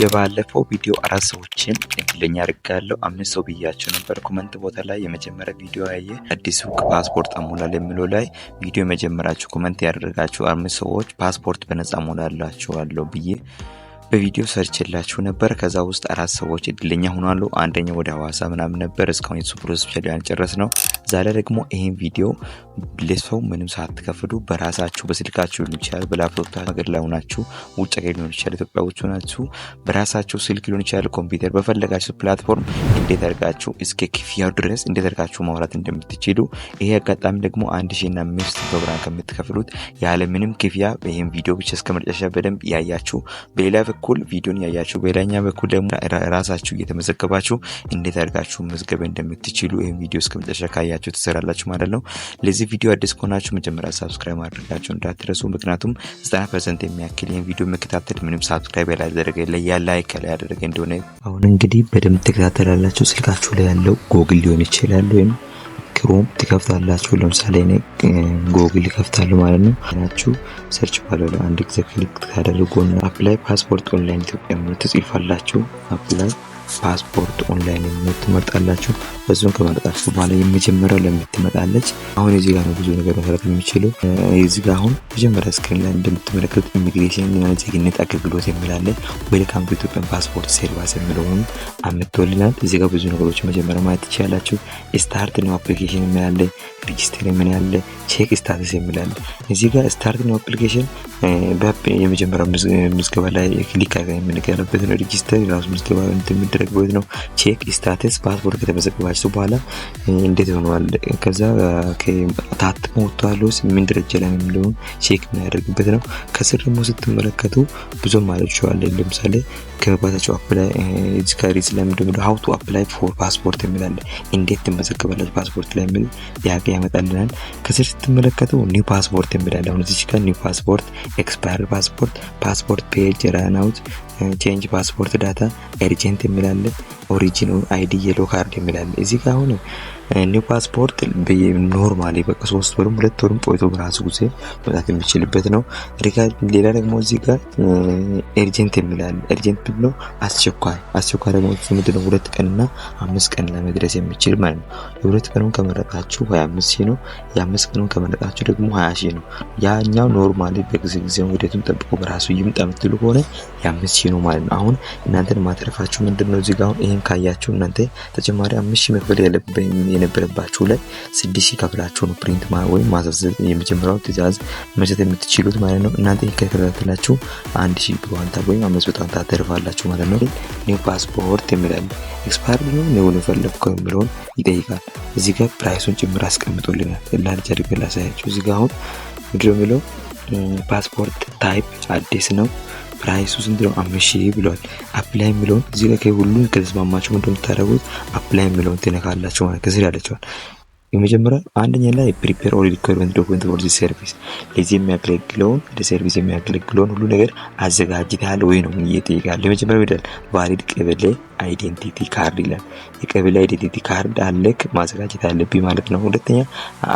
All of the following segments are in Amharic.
የባለፈው ቪዲዮ አራት ሰዎችን እድለኛ አድርጋለሁ። አምስት ሰው ብያቸው ነበር። Comment ቦታ ላይ የመጀመሪያ ቪዲዮ ያየ አዲሱ ፓስፖርት አሞላል የሚለው ላይ ቪዲዮ የመጀመሪያችሁ comment ያደረጋችሁ አምስት ሰዎች ፓስፖርት በነጻ ሞላላችኋለሁ ብዬ በቪዲዮ ሰርቼላችሁ ነበር። ከዛ ውስጥ አራት ሰዎች እድለኛ ሆኗሉ። አንደኛው ወደ ሐዋሳ ምናምን ነበር። እስካሁን የሱ process ብቻ ያልጨረስ ነው። ዛሬ ደግሞ ይሄን ቪዲዮ ለሰው ምንም ሳትከፍሉ በራሳችሁ በስልካችሁ ሊሆን ይችላል፣ በላፕቶፕ ሀገር ላይ ሆናችሁ፣ ውጭ ሀገር ሊሆን ይችላል፣ ኢትዮጵያ ውጭ ሆናችሁ በራሳችሁ ስልክ ሊሆን ይችላል፣ ኮምፒውተር፣ በፈለጋችሁ platform እንዴት አድርጋችሁ እስከ ክፍያው ድረስ እንዴት አድርጋችሁ ማውራት እንደምትችሉ፣ ይሄ አጋጣሚ ደግሞ 1005 ብር ከምትከፍሉት ያለ ምንም ክፍያ ይህን ቪዲዮ ብቻ እስከ መጨረሻ በደንብ ያያችሁ፣ በሌላ በኩል ቪዲዮን ያያችሁ፣ በሌላኛ በኩል ደግሞ ራሳችሁ እየተመዘገባችሁ እንዴት አድርጋችሁ መዝገብ እንደምትችሉ ይህን ቪዲዮ እስከ መጨረሻ ካያችሁ ትሰራላችሁ ማለት ነው። ለዚህ ቪዲዮ አዲስ ከሆናችሁ መጀመሪያ subscribe ማድረጋችሁ እንዳትረሱ። ምክንያቱም 90% የሚያክል ይህን ቪዲዮ መከታተል ምንም subscribe ያላደረገ ለያ like ያላደረገ እንደሆነ። አሁን እንግዲህ በደንብ ትከታተላላችሁ። ስልካችሁ ላይ ያለው ጎግል ሊሆን ይችላል ወይም Chrome ትከፍታላችሁ። ለምሳሌ እኔ ጎግል ይከፍታሉ ማለት ነው። ናችሁ search ባለው ላይ አንድ ጊዜ click ታደርጉና apply passport online ኢትዮጵያ የሚል ትጽፋላችሁ። Apply passport online የሚል ትመርጣላችሁ። በዚሁም ከመረጣችሁ በኋላ የመጀመሪያው ለምትመጣለች። አሁን እዚህ ጋር ነው ብዙ ነገር መስራት የሚችሉ። እዚህ ጋር አሁን መጀመሪያ screen ላይ እንደምትመለከቱት ኢሚግሬሽን እና ዜግነት አገልግሎት የሚላለ፣ welcome to Ethiopian passport service የሚለውን አምጥቶልናል። እዚህ ጋር ብዙ ነገሮች መጀመሪያ ማየት ትችላላችሁ። Start new application የሚላለ፣ register የሚላለ፣ check status የሚላለ። እዚህ ጋር start new application የመጀመሪያው ምዝገባ ላይ click አድርገን የምንገባበት ነው። Register ራሱ ምዝገባ የሚደረግበት ነው። Check status ፓስፖርት ከተመዘገባችሁ በኋላ እንዴት ሆነዋል፣ ከዛ ታትሞ ወጥቷል ወይስ ምን ደረጃ ላይ የሚለውን check የሚያደርግበት ነው። ከስር ደግሞ ስትመለከቱ ብዙ ማለች አለ። ለምሳሌ ከመግባታቸው apply እዚህ ጋር ስለምንድነው how to apply for passport የሚላለ፣ እንዴት ትመዘገባላችሁ ፓስፖርት ላይ የሚል ጥያቄ ያመጣልናል። ከስር ስትመለከቱ new passport የሚላለ። አሁን እዚህ ጋር new passport፣ expire passport፣ passport page run out፣ change passport data፣ urgent የሚላለ፣ origin ID yellow card የሚላለ። እዚህ ጋር አሁን new passport normally በቃ 3 ወርም 2 ወርም ቆይቶ በራሱ ጊዜ መውጣት የሚችልበት ነው። ሌላ ደግሞ እዚህ ጋር urgent የሚላለ። Urgent ነው አስቸኳይ። አስቸኳይ ደግሞ እሱ ምንድነው? 2 ቀንና 5 ቀን ለመድረስ የሚችል ማለት ነው። የ2 ቀኑን ከመረጣችሁ 25 ሺህ ነው። የ5 ቀኑን ከመረጣችሁ ደግሞ 20 ሺህ ነው። ያኛው normally በጊዜ ጊዜውን ሂደቱን ጠብቆ በራሱ ይምጣ የምትሉ ከሆነ የ5 ሺህ ነው ማለት ነው። አሁን እናንተን ማትረፋችሁ ምንድን ነው? እዚህ ጋር አሁን ይህን ካያችሁ እናንተ ተጨማሪ 5 ሺህ መክፈል የነበረባችሁ ላይ 6 ሺህ ከፍላችሁ ነው print ወይም ማዘዝ የመጀመሪያው ትእዛዝ መስጠት የምትችሉት ማለት ነው። እናንተ ይህን ከተከታተላችሁ 1000 ብር ወይም 500 ታተርፋላችሁ ማለት ነው። New passport የሚላል፣ expired ነው new ነው የፈለግከው የሚለውን ይጠይቃል። እዚህ ጋር price ኡን ጭምር አስቀምጦልናል። Large አድርገን ላሳያችሁ። እዚህ ጋር አሁን ምንድነው የሚለው? Passport type አዲስ ነው። Price ኡ ስንት ነው? 5,000 ብሏል። Apply የሚለውን እዚህ ጋር ከሁሉም ከተስማማችሁ ምንድን ነው የምታደርጉት? Apply የሚለውን ትነካላችሁ ማለት ከስር ያለችዋል። የመጀመሪያ አንደኛ ላይ prepare all requirement document for this service፣ ለዚህ የሚያገለግለውን ለ service የሚያገለግለውን ሁሉ ነገር አዘጋጅተሃል ወይ ነው እየጠየቃል። የመጀመሪያው ይላል valid ቀበሌ identity card ይላል። የቀበሌ identity card አለክ ማዘጋጀት አለብኝ ማለት ነው። ሁለተኛ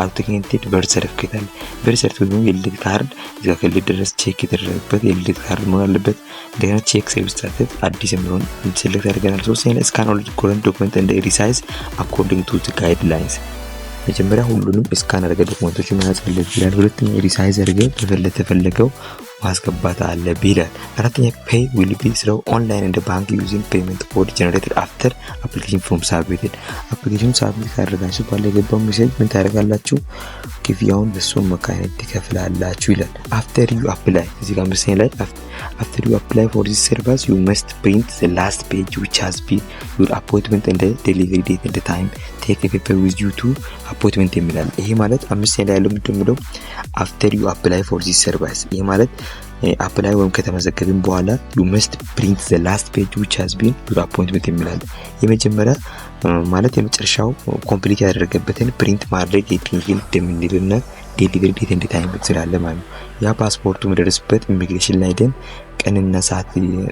authenticated birth certificate አለ። Birth certificate የልደት ካርድ እዚጋ ከልደት ድረስ check የተደረገበት የልደት ካርድ መሆን አለበት። እንደገና check service status አዲስ የሚለውን select አድርገናል። ሶስተኛ scan all current document and resize according to guidelines። መጀመሪያ ሁሉንም scan አድርገህ document ኦችን መያዝ አለብህ ይላል። ሁለተኛ resize አድርገህ ለተፈለገው ማስገባት አለብህ ይላል። አራተኛ pay will be through online and bank using payment code generated after application form submitted። Application submit ካደረጋችሁ በኋላ የገባው message ምን ታደርጋላችሁ? ክፍያውን በሱ አማካኝነት ትከፍላላችሁ ይላል። After you apply፣ እዚህ ጋር አምስተኛ ላይ after you apply for this service, you must print the last page which has been your appointment and delivery date and time. Take paper with you to appointment የሚላል። ይሄ ማለት አምስተኛ ላይ ያለው ምንድን ነው? After you apply for this service፣ ይሄ ማለት apply ወይም ከተመዘገብን በኋላ you must print the last page which has been your appointment የሚላል። የመጀመሪያ ማለት የመጨረሻው complete ያደረገበትን print ማድረግ እንደምንልና delivery date and time ስላለ ማለት ነው። ያ ፓስፖርቱ የሚደርስበት ኢሚግሬሽን ላይ ደን ቀንና ሰዓት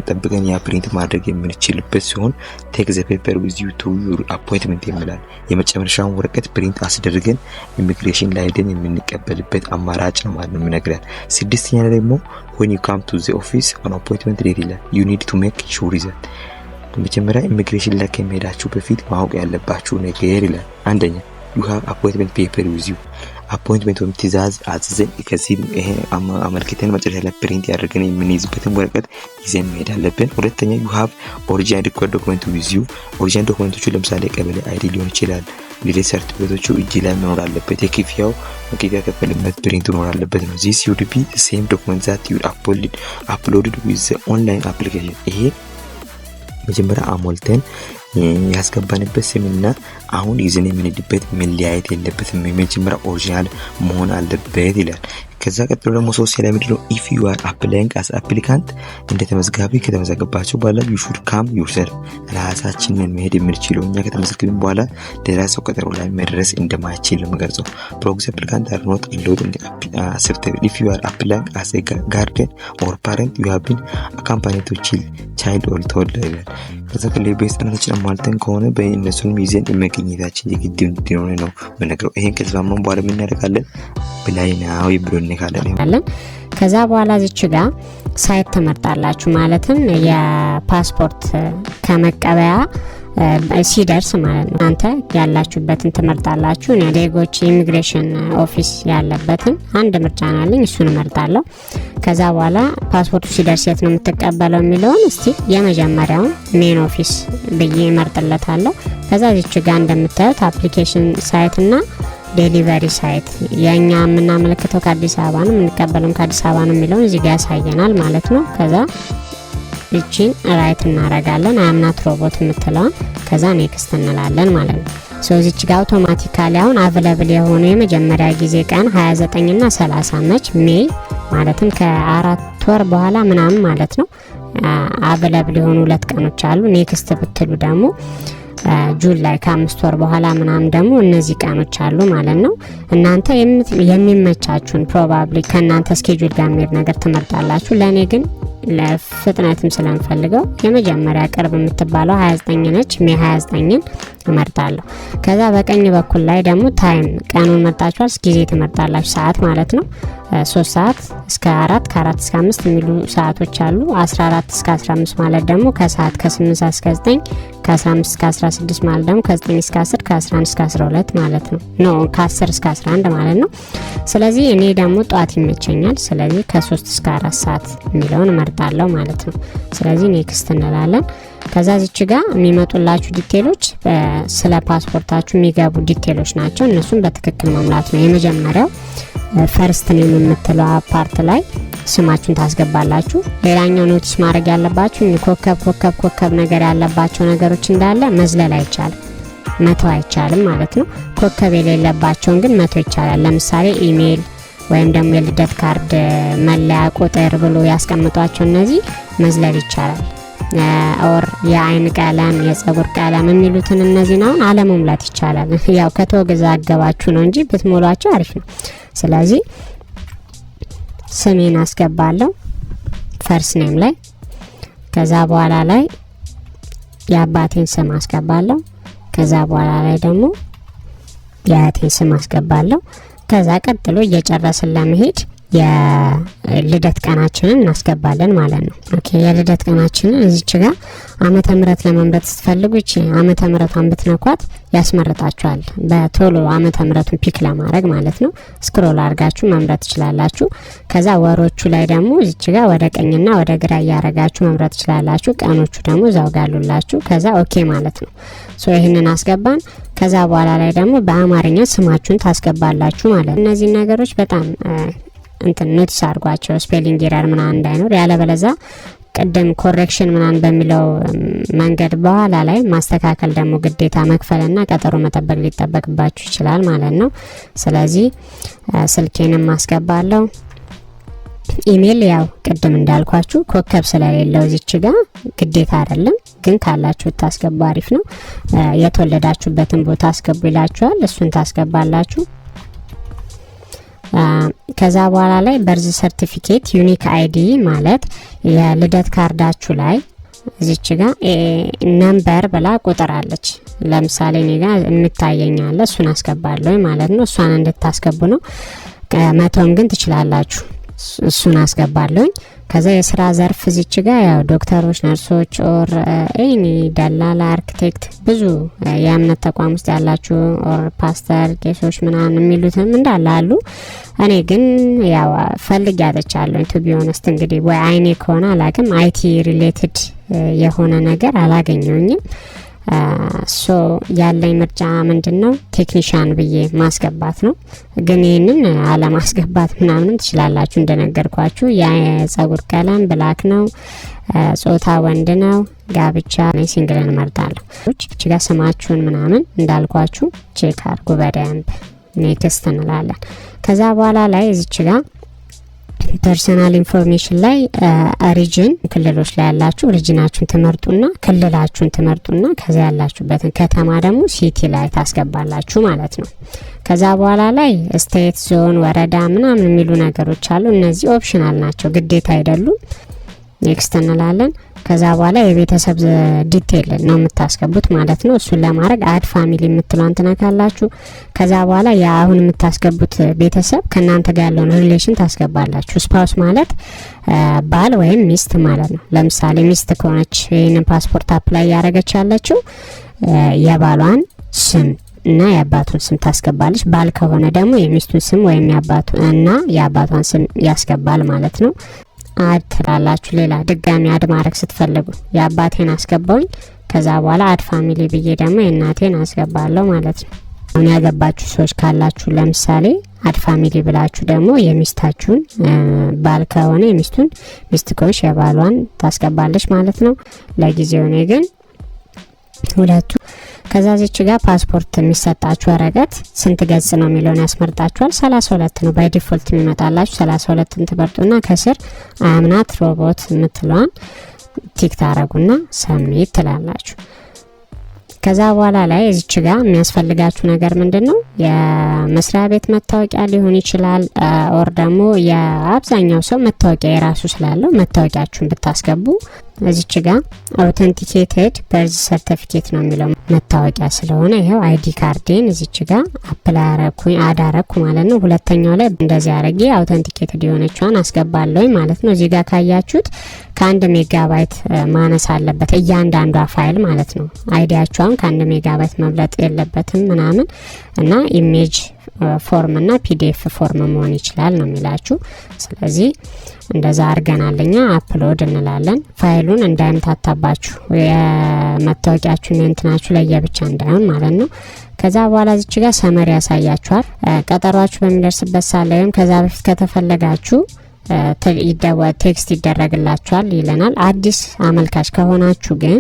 ጠብቀን ያ print ማድረግ የምንችልበት ሲሆን "Take the paper with you to your appointment" የሚላል የመጨረሻውን ወረቀት print አስደርገን ኢሚግሬሽን ላይ ሄደን የምንቀበልበት አማራጭ ነው ማለት ነው የሚነግረን። ስድስተኛ ላይ ደግሞ "When you come to the office on appointment date" ይላል፣ "you need to make sure that" መጀመሪያ ኢሚግሬሽን ላይ ከመሄዳችሁ በፊት ማወቅ ያለባችሁ ነገር ይላል። አንደኛ፣ you have appointment paper with you። Appointment ወይም ትእዛዝ አዝዘን ከዚህ ይሄ አመልክተን መጨረሻ ላይ print ያደርገን የምንይዝበትን ወረቀት ይዘን መሄድ አለብን። ሁለተኛ፣ you have original required document with you። Original document ኦቹ ለምሳሌ ቀበሌ ID ሊሆን ይችላል። ልደት ሰርቲፊኬቶቹ እጅ ላይ መኖር አለበት። የክፍያው ክፍያ ከፈልበት print መኖር አለበት ነው። This should be same document that you uploaded with online application። ይሄ መጀመሪያ አሞልተን ያስገባንበት ስምና አሁን ይዘን የምንሄድበት መለያየት የለበትም። የመጀመሪያ original መሆን አለበት ይላል። ከዛ ቀጥሎ ደግሞ ሶስት ላይ ምንድነው? If you are applying as applicant፣ እንደ ተመዝጋቢ ከተመዘገባችሁ በኋላ፣ you should come yourself። ራሳችንን መሄድ የምንችለው እኛ ከተመዘገብን በኋላ ሌላ ሰው ቀጠሮ ላይ መድረስ እንደማይችል ነው የሚገልጸው። Proxy applicant are not allowed accepted. If you are applying as a guardian or parent, you have been accompanied to child or toddler ይላል። ከዛ በህፃናቶችን አሟልተን ከሆነ በእነሱንም ይዘን መገኘታችን የግድ እንዲሆነ ነው የምነግረው። ይሄን ከተስማማን በኋላ ምን እናደርጋለን? Apply now ብሎ እንካለን። ከዛ በኋላ እዚች ጋ site ትመርጣላችሁ። ማለትም የፓስፖርት ከመቀበያ ሲደርስ ማለት ነው። እናንተ ያላችሁበትን ትመርጣላችሁ። እኔ ሌጎች immigration office ያለበትን አንድ ምርጫ ነው ያለኝ፣ እሱን እመርጣለሁ። ከዛ በኋላ ፓስፖርቱ ሲደርስ የት ነው የምትቀበለው የሚለውን እስቲ የመጀመሪያውን main office ብዬ እመርጥለታለሁ። ከዛ እዚች ጋር እንደምታዩት application site እና delivery site፣ የእኛ የምናመለክተው ከአዲስ አበባ ነው፣ የምንቀበለውም ከአዲስ አበባ ነው የሚለውን እዚህ ጋር ያሳየናል ማለት ነው። ከዛ ይቺን right እናረጋለን፣ "I'm not robot" የምትለውን፣ ከዛ next እንላለን ማለት ነው። So እዚች ጋር automatically አሁን available የሆኑ የመጀመሪያ ጊዜ ቀን 29 ና 30 መች May፣ ማለትም ከ4 ወር በኋላ ምናምን ማለት ነው። Available የሆኑ ሁለት ቀኖች አሉ። Next ብትሉ ደግሞ June ላይ ከ5 ወር በኋላ ምናምን ደግሞ እነዚህ ቀኖች አሉ ማለት ነው። እናንተ የሚመቻችሁን probably ከእናንተ schedule ጋር የሚሄድ ነገር ትመርጣላችሁ። ለእኔ ግን ለፍጥነትም ስለምፈልገው የመጀመሪያ ቅርብ የምትባለው 29 ነች። May 29ን እመርጣለሁ። ከዛ በቀኝ በኩል ላይ ደግሞ time ቀኑን መርጣችኋል፣ ጊዜ ትመርጣላችሁ፣ ሰዓት ማለት ነው። 3 ሰዓት እስከ 4፣ ከ4 እስከ 5 የሚሉ ሰዓቶች አሉ። 14 እስከ 15 ማለት ደግሞ ከሰዓት ከ8 ሰዓት እስከ 9፣ ከ15 እስከ 16 ማለት ደግሞ ከ9 እስከ 10፣ ከ11 እስከ 12 ማለት ነው። No፣ ከ10 እስከ 11 ማለት ነው። ስለዚህ እኔ ደግሞ ጠዋት ይመቸኛል። ስለዚህ ከ3 እስከ 4 ሰዓት የሚለውን እመርጣለሁ ማለት ነው። ስለዚህ next እንላለን። ከዛ እዚች ጋር የሚመጡላችሁ detail ኦች ስለ ፓስፖርታችሁ የሚገቡ detail ኦች ናቸው። እነሱን በትክክል መሙላት ነው። የመጀመሪያው first name የምትለዋ part ላይ ስማችሁን ታስገባላችሁ። ሌላኛው notice ማድረግ ያለባችሁ ኮከብ ኮከብ ኮከብ ነገር ያለባቸው ነገሮች እንዳለ መዝለል አይቻልም፣ መተው አይቻልም ማለት ነው። ኮከብ የሌለባቸውን ግን መተው ይቻላል። ለምሳሌ ኢሜይል ወይም ደግሞ የልደት ካርድ መለያ ቁጥር ብሎ ያስቀምጧቸው እነዚህ መዝለል ይቻላል። Or የአይን ቀለም፣ የጸጉር ቀለም የሚሉትን እነዚህን አሁን አለመሙላት ይቻላል። ያው ከተወገዛገባችሁ ነው እንጂ ብትሞሏቸው አሪፍ ነው። ስለዚህ ስሜን አስገባለሁ first name ላይ። ከዛ በኋላ ላይ የአባቴን ስም አስገባለሁ። ከዛ በኋላ ላይ ደግሞ የአያቴን ስም አስገባለሁ። ከዛ ቀጥሎ እየጨረስን ለመሄድ የልደት ቀናችንን እናስገባለን ማለት ነው። Okay፣ የልደት ቀናችንን እዚች ጋር ዓመተ ምሕረት ለመምረጥ ስትፈልጉ ይቺ ዓመተ ምሕረቷን ብትነኳት ያስመርጣችኋል። በቶሎ ዓመተ ምሕረቱን pick ለማድረግ ማለት ነው። Scroll አድርጋችሁ መምረጥ ትችላላችሁ። ከዛ ወሮቹ ላይ ደግሞ እዚች ጋር ወደ ቀኝና ወደ ግራ እያረጋችሁ መምረጥ ትችላላችሁ። ቀኖቹ ደግሞ እዛው ጋር አሉላችሁ። ከዛ okay ማለት ነው። So ይህንን አስገባን። ከዛ በኋላ ላይ ደግሞ በአማርኛ ስማችሁን ታስገባላችሁ ማለት ነው። እነዚህን ነገሮች በጣም እንትን notice አድርጓቸው spelling error ምናምን እንዳይኖር፣ ያለበለዛ ቅድም correction ምናምን በሚለው መንገድ በኋላ ላይ ማስተካከል ደግሞ ግዴታ መክፈልና ቀጠሮ መጠበቅ ሊጠበቅባችሁ ይችላል ማለት ነው። ስለዚህ ስልኬንም አስገባለሁ። ኢሜል ያው ቅድም እንዳልኳችሁ ኮከብ ስለሌለው እዚች ጋ ግዴታ አይደለም፣ ግን ካላችሁ ታስገቡ አሪፍ ነው። የተወለዳችሁበትን ቦታ አስገቡ ይላችኋል። እሱን ታስገባላችሁ። ከዛ በኋላ ላይ birth certificate unique ID ማለት የልደት ካርዳችሁ ላይ እዚች ጋ number ብላ ቁጥር አለች። ለምሳሌ እኔ ጋ የምታየኝ አለ፣ እሱን አስገባለሁ ማለት ነው። እሷን እንድታስገቡ ነው። መተውም ግን ትችላላችሁ። እሱን አስገባለሁኝ። ከዛ የስራ ዘርፍ እዚች ጋ ያው ዶክተሮች፣ ነርሶች or any ደላላ፣ አርክቴክት፣ ብዙ የእምነት ተቋም ውስጥ ያላችሁ or ፓስተር፣ ቄሶች ምናምን የሚሉትም እንዳለ አሉ። እኔ ግን ያው ፈልጌ አጥቻለሁ። To be honest እንግዲህ ወይ አይኔ ከሆነ አላቅም፣ IT related የሆነ ነገር አላገኘውኝም። So ያለኝ ምርጫ ምንድን ነው? Technician ብዬ ማስገባት ነው። ግን ይህንን አለማስገባት ምናምንም ትችላላችሁ። እንደነገርኳችሁ የጸጉር ቀለም black ነው፣ ጾታ ወንድ ነው፣ ጋብቻ single እንመርጣለሁ። እቺ ጋር ስማችሁን ምናምን እንዳልኳችሁ check አድርጉ በደንብ። Next እንላለን። ከዛ በኋላ ላይ እዚች ጋር personal information ላይ region፣ ክልሎች ላይ ያላችሁ region ኣችሁን ትመርጡና፣ ክልላችሁን ትመርጡና ከዛ ያላችሁበትን ከተማ ደግሞ city ላይ ታስገባላችሁ ማለት ነው። ከዛ በኋላ ላይ state፣ ዞን፣ ወረዳ ምናምን የሚሉ ነገሮች አሉ። እነዚህ optional ናቸው፣ ግዴታ አይደሉም። Next እንላለን። ከዛ በኋላ የቤተሰብ detail ነው የምታስገቡት ማለት ነው። እሱን ለማድረግ add family የምትለዋን ትነካላችሁ። ከዛ በኋላ የአሁን የምታስገቡት ቤተሰብ ከእናንተ ጋር ያለውን relation ታስገባላችሁ። Spouse ማለት ባል ወይም ሚስት ማለት ነው። ለምሳሌ ሚስት ከሆነች ይህንን ፓስፖርት apply እያደረገች ያለችው የባሏን ስም እና የአባቱን ስም ታስገባለች። ባል ከሆነ ደግሞ የሚስቱን ስም ወይም የአባቱ እና የአባቷን ስም ያስገባል ማለት ነው። Add ትላላችሁ። ሌላ ድጋሚ add ማድረግ ስትፈልጉ የአባቴን አስገባውኝ። ከዛ በኋላ add family ብዬ ደግሞ የእናቴን አስገባለሁ ማለት ነው። አሁን ያገባችሁ ሰዎች ካላችሁ ለምሳሌ add family ብላችሁ ደግሞ የሚስታችሁን፣ ባል ከሆነ የሚስቱን፣ ሚስት ከሆነች የባሏን ታስገባለች ማለት ነው። ለጊዜው እኔ ግን ሁለቱ። ከዛ ዚች ጋር ፓስፖርት የሚሰጣችሁ ወረቀት ስንት ገጽ ነው የሚለውን ያስመርጣችኋል። 32 ነው by default የሚመጣላችሁ። 32ን ትመርጡና ከስር I'm not robot የምትለዋን tick ታረጉና submit ትላላችሁ። ከዛ በኋላ ላይ እዚች ጋር የሚያስፈልጋችሁ ነገር ምንድን ነው? የመስሪያ ቤት መታወቂያ ሊሆን ይችላል። Or ደግሞ የአብዛኛው ሰው መታወቂያ የራሱ ስላለው መታወቂያችሁን ብታስገቡ፣ እዚች ጋር authenticated birth certificate ነው የሚለው፣ መታወቂያ ስለሆነ ይኸው ID card ኤን እዚች ጋር apply አረኩኝ፣ add አረኩ ማለት ነው። ሁለተኛው ላይ እንደዚህ አረጌ authenticated የሆነችዋን አስገባለሁኝ ማለት ነው። እዚህ ጋር ካያችሁት ከ1 ሜጋባይት ማነስ አለበት እያንዳንዷ ፋይል ማለት ነው። ID ያችኋም ከ1 ሜጋባይት መብለጥ የለበትም ምናምን እና image form እና PDF form መሆን ይችላል ነው የሚላችሁ። ስለዚህ እንደዛ አድርገናል እኛ፣ upload እንላለን። ፋይሉን እንዳይምታታባችሁ፣ የመታወቂያችሁን የእንትናችሁ ለየብቻ እንዳይሆን ማለት ነው። ከዛ በኋላ እዚች ጋር summary ያሳያችኋል። ቀጠሯችሁ በሚደርስበት ሰዓት ላይ ወይም ከዛ በፊት ከተፈለጋችሁ text ይደረግላችኋል ይለናል። አዲስ አመልካች ከሆናችሁ ግን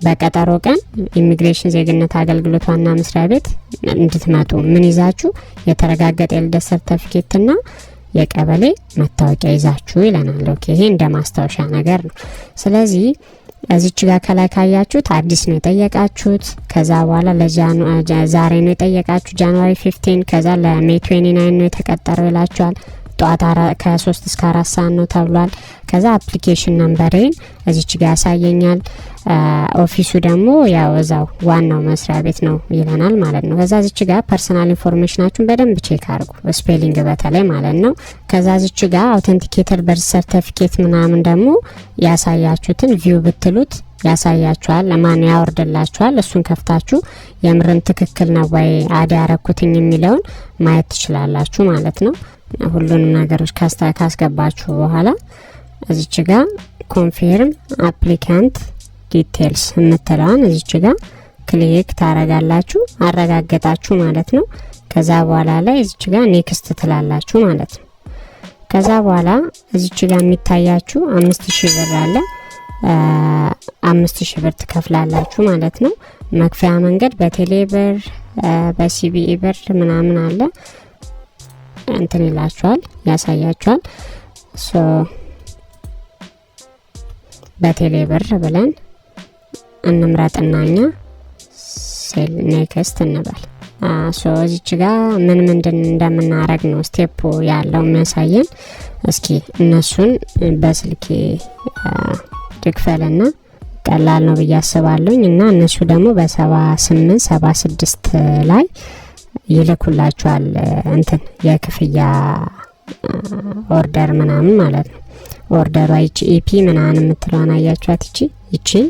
በቀጠሮ ቀን ኢሚግሬሽን ዜግነት አገልግሎት ዋና መስሪያ ቤት እንድትመጡ፣ ምን ይዛችሁ? የተረጋገጠ የልደት ሰርተፊኬትና የቀበሌ መታወቂያ ይዛችሁ ይለናል። Okay፣ ይሄ እንደ ማስታወሻ ነገር ነው። ስለዚህ እዚች ጋር ከላይ ካያችሁት አዲስ ነው የጠየቃችሁት። ከዛ በኋላ ዛሬ ነው የጠየቃችሁ January 15፣ ከዛ ለ May 29 ነው የተቀጠረው ይላችኋል። ጠዋት ከ3 እስከ 4 ሰዓት ነው ተብሏል። ከዛ application number ኤን እዚች ጋር ያሳየኛል። Office ኡ ደግሞ ያው እዛው ዋናው መስሪያ ቤት ነው ይለናል ማለት ነው። ከዛ እዚች ጋር personal information ኣችሁን በደንብ check አድርጉ፣ spelling በተለይ ማለት ነው። ከዛ እዚች ጋር authenticated birth certificate ምናምን ደግሞ ያሳያችሁትን view ብትሉት ያሳያችኋል፣ ለማን ያወርድላችኋል። እሱን ከፍታችሁ የምርም ትክክል ነው ወይ add ያረኩትኝ የሚለውን ማየት ትችላላችሁ ማለት ነው። ሁሉንም ነገሮች ካስገባችሁ በኋላ እዚች ጋ confirm applicant details የምትለዋን እዚች ጋ click ታረጋላችሁ። አረጋገጣችሁ ማለት ነው። ከዛ በኋላ ላይ እዚች ጋ next ትላላችሁ ማለት ነው። ከዛ በኋላ እዚች ጋ የሚታያችሁ 5,000 ብር አለ። 5,000 ብር ትከፍላላችሁ ማለት ነው። መክፈያ መንገድ በቴሌ ብር፣ በ CBE ብር ምናምን አለ፣ እንትን ይላችኋል፣ ያሳያችኋል። So በቴሌ ብር ብለን እንምረጥና እኛ next እንበል። So እዚች ጋር ምን ምንድን እንደምናረግ ነው step ኡ ያለው የሚያሳየን። እስኪ እነሱን በስልኬ ልክፈልና ቀላል ነው ብዬ አስባለሁኝ። እና እነሱ ደግሞ በ78 76 ላይ ይልኩላችኋል እንትን የክፍያ order ምናምን ማለት ነው። Order ሯ ይቺ EP ምናምን የምትለዋን አያችኋት? ይቺን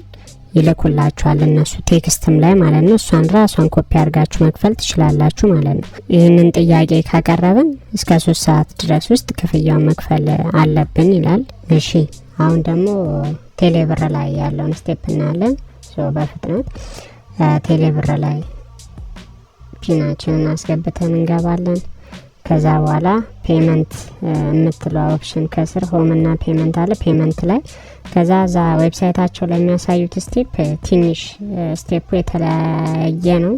ይልኩላችኋል እነሱ text ም ላይ ማለት ነው። እሷን ራሷን ኮፒ አድርጋችሁ መክፈል ትችላላችሁ ማለት ነው። ይህንን ጥያቄ ካቀረብን እስከ 3 ሰዓት ድረስ ውስጥ ክፍያውን መክፈል አለብን ይላል። እሺ፣ አሁን ደግሞ ቴሌብር ላይ ያለውን step እናያለን። So በፍጥነት ቴሌብር ላይ PIN ኣችንን አስገብተን እንገባለን። ከዛ በኋላ payment የምትለው option ከስር home እና payment አለ። Payment ላይ ከዛ እዛ website ኣቸው ላይ የሚያሳዩት step ትንሽ step ኡ የተለያየ ነው።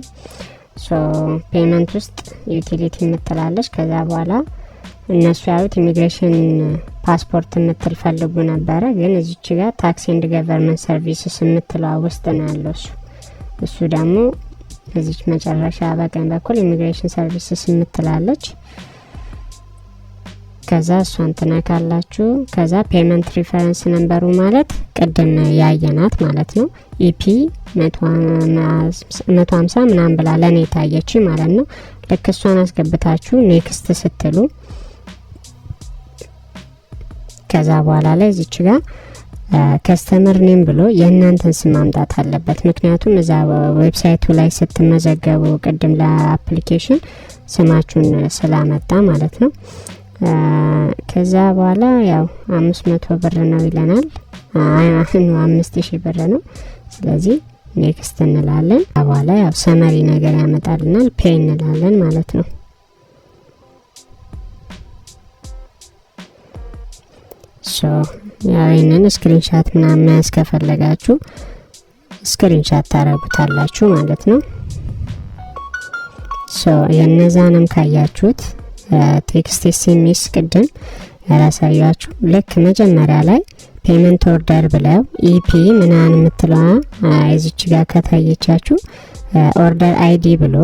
So payment ውስጥ utility የምትላለች። ከዛ በኋላ እነሱ ያሉት immigration passport የምትል ፈልጉ ነበረ፣ ግን እዚች ጋር tax and government services የምትለዋ ውስጥ ነው ያለው እሱ። እሱ ደግሞ እዚች መጨረሻ በቀኝ በኩል immigration services የምትላለች። ከዛ እሷን ትነካላችሁ። ከዛ payment reference number ኡ ማለት ቅድም ያየናት ማለት ነው። EP 150 ምናምን ብላ ለእኔ የታየች ማለት ነው። ልክ እሷን አስገብታችሁ next ስትሉ ከዛ በኋላ ላይ እዚች ጋር customer name ብሎ የእናንተን ስም ማምጣት አለበት። ምክንያቱም እዛ website ኡ ላይ ስትመዘገቡ ቅድም ለ application ስማችሁን ስላመጣ ማለት ነው። ከዛ በኋላ ያው 500 ብር ነው ይለናል። 5,000 ብር ነው። ስለዚህ next እንላለን። በኋላ ያው summary ነገር ያመጣልናል። Pay እንላለን ማለት ነው። So ያው ይህንን screenshot ምናምን መያዝ ከፈለጋችሁ screenshot ታረጉታላችሁ ማለት ነው። So የነዛንም ካያችሁት text SMS ቅድም ያላሳያችሁ ልክ መጀመሪያ ላይ payment order ብለው EP ምናምን የምትለዋ እዚች ጋር ከታየቻችሁ order ID ብሎ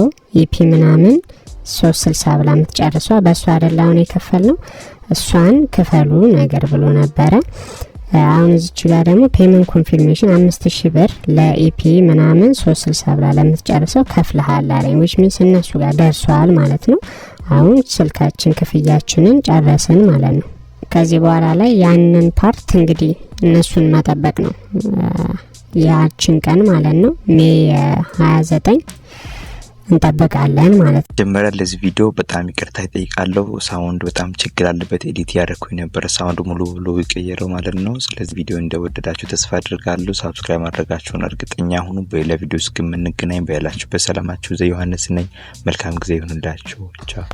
EP ምናምን 360 ብላ የምትጨርሷ በእሷ አይደለ አሁን የከፈል ነው፣ እሷን ክፈሉ ነገር ብሎ ነበረ። አሁን እዚች ጋር ደግሞ payment confirmation 5,000 ብር ለ EP ምናምን 360 ብላ ለምትጨርሰው ከፍለሃል አለኝ። Which means እነሱ ጋር ደርሷል ማለት ነው። አሁን ስልካችን ክፍያችንን ጨረስን ማለት ነው። ከዚህ በኋላ ላይ ያንን part እንግዲህ እነሱን መጠበቅ ነው። ያችን ቀን ማለት ነው፣ May 29 እንጠብቃለን ማለት ነው። መጀመሪያ ለዚህ ቪዲዮ በጣም ይቅርታ ይጠይቃለሁ። Sound በጣም ችግር አለበት። Edit ያደረኩኝ ነበረ sound ሙሉ ብሎ የቀየረው ማለት ነው። ስለዚህ ቪዲዮ እንደወደዳችሁ ተስፋ አድርጋለሁ። Subscribe ማድረጋችሁን እርግጠኛ ሁኑ። በሌላ ቪዲዮ እስከምንገናኝ በያላችሁበት ሰላማችሁ ዘ ዮሐንስ ነኝ። መልካም ጊዜ ይሁንላችሁ። ቻው።